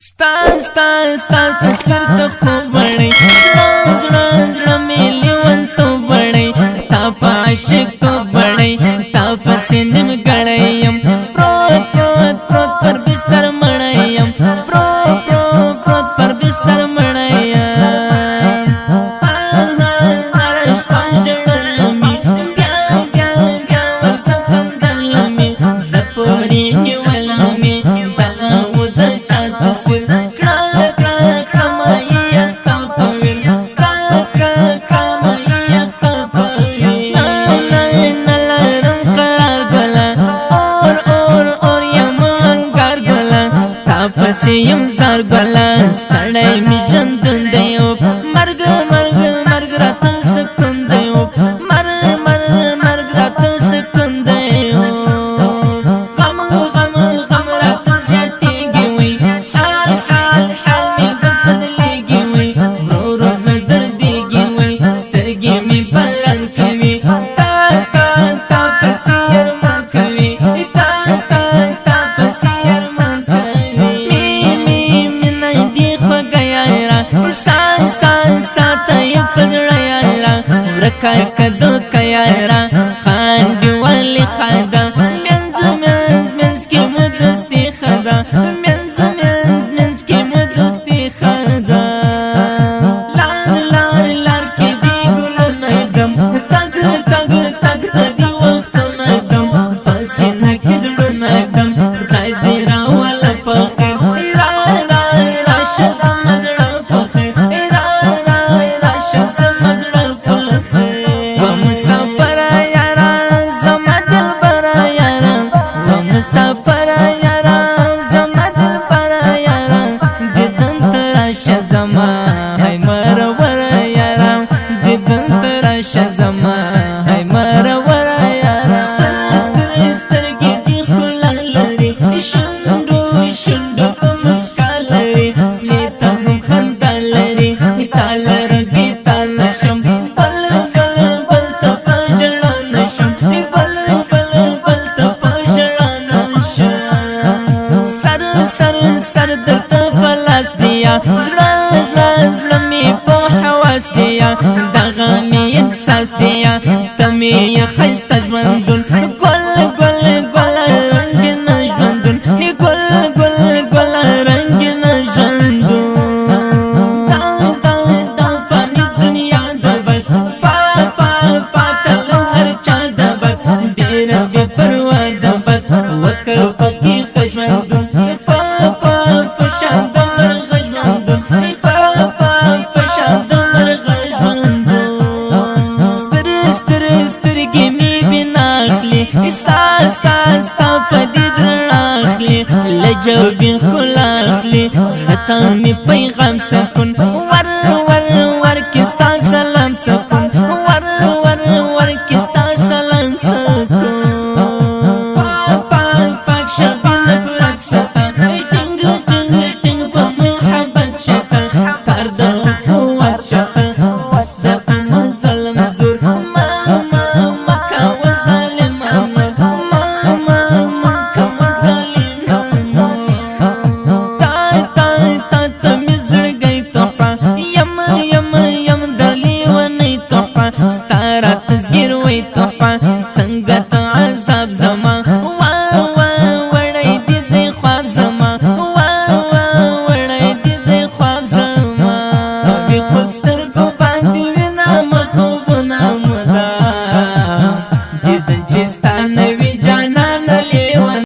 ستا ستا ستا تصویر ته خوب وړی، زړه زړه زړه مې لیون ته وړی، تا په عاشق ته وړی، تا پسې نیمګړی یم، پروت پروت پروت پر بستر مړی یم، پروت پروت پروت پر بستر مړی یم. هره شپه ژړلمې، بیا بیا بیا ورته خندلمې، زړه پورې نیولمې، دغه و د چا تصویر، کړه کړه کړه ما یې اخته په ویر، کړه کړه کړه ما یې اخته په ویر. نه نه لرم قرار ګله، اور اور اور یم انګار ګله، تا پسې یم زار ګله، ستړی مې ژوندون دی اوف، مرګ مرګ مرګ راته سکون دی اوف، مر مر مرګ راته سکون دی اوف. غم غم غم راته زیاتېږي وي، حال حال حال مې بس بدلېږي وي، ورو ورو زړه دردېږي وي، سترګې مې باران کوي، تا تا تا پسې ارمان کوي، تا تا تا پسې ارمان کوي. می می مینه دې خوږه یاره، سا سا سا ته یې په زړه یاره، ورکه که دوکه یاره، خاندي ولې خندا، منځ منځ منځ کې مو دوستي ښه ده، منځ منځ منځ کې مو دوستي ښه ده. لار لار لار کې دي ګلونه ږدم، تګ تګ تګ ته دي وختونه ږدم، په سینه کې زړونه ږدم، خدای دې راوله په خیر، را را راشه زما زړه په خیر، را را راشه زما زړه په خیر. و مسافر یاره زما دلبره یاره، و مسافر یاره زما دلبره یاره، دیدن ته راشه زما های مرور یاره، دیدن ته راشه زما های مرور یاره. ستر ستر سترګې دې ښکلا لري، شونډو شونډو ته مسکا لري، خولې ته هم خندا لري، تا لره بې تا نشم، بل بل بل ته په ژړا نشم، بل بل بل ته په ژړا نشم. سر سر سر درته په لاس دیا، زړه زړه زړه مې په حواس دیا، دغه مې احساس دیا، ته مې یې ښایسته ژوندون، ګل ګل ګل رنګین ژوندون، ګل ګل ګل رنګین ژوندون. دا دا دا فاني دنیا ده بس، فا فا فا تل هر چا ده بس، ډېره بې پروا ده بس، وکړ پکې ښه ژوندون، فا فا فشان د مرغه ژوندون، فا فا فشان د مرغه ژوندون. ستر ستر سترګې مې بنا اخلي، ستا ستا ستا په دید رڼا اخلي، له جبین ښکلا اخلي، زړه ته مې پیغام سکون، ور ور ور کې ستا سلام سکون، ور ور ور کې ستا سلام سکون. پاک پاک پاک شبي نفرت ستا، ټینګ ټینګ ټینګ په محبت شته، کار د قوت شته، بس د ظلم زور، ما ما ما کوه ظالمانو، ما ما ما کوه ظالمانو. تا تا تا ته مې زړګی تحفه یم، یم یم در لیونی تحفه، ستا راته زګیروی تحفه، څنګه ته عذاب زما، وا وا وړی دې دی خواب زما، وا وا وړی دې دی خواب زما. وي خو سترګو باندې وینم خوبونه مو ده، دیدن چې ستا نه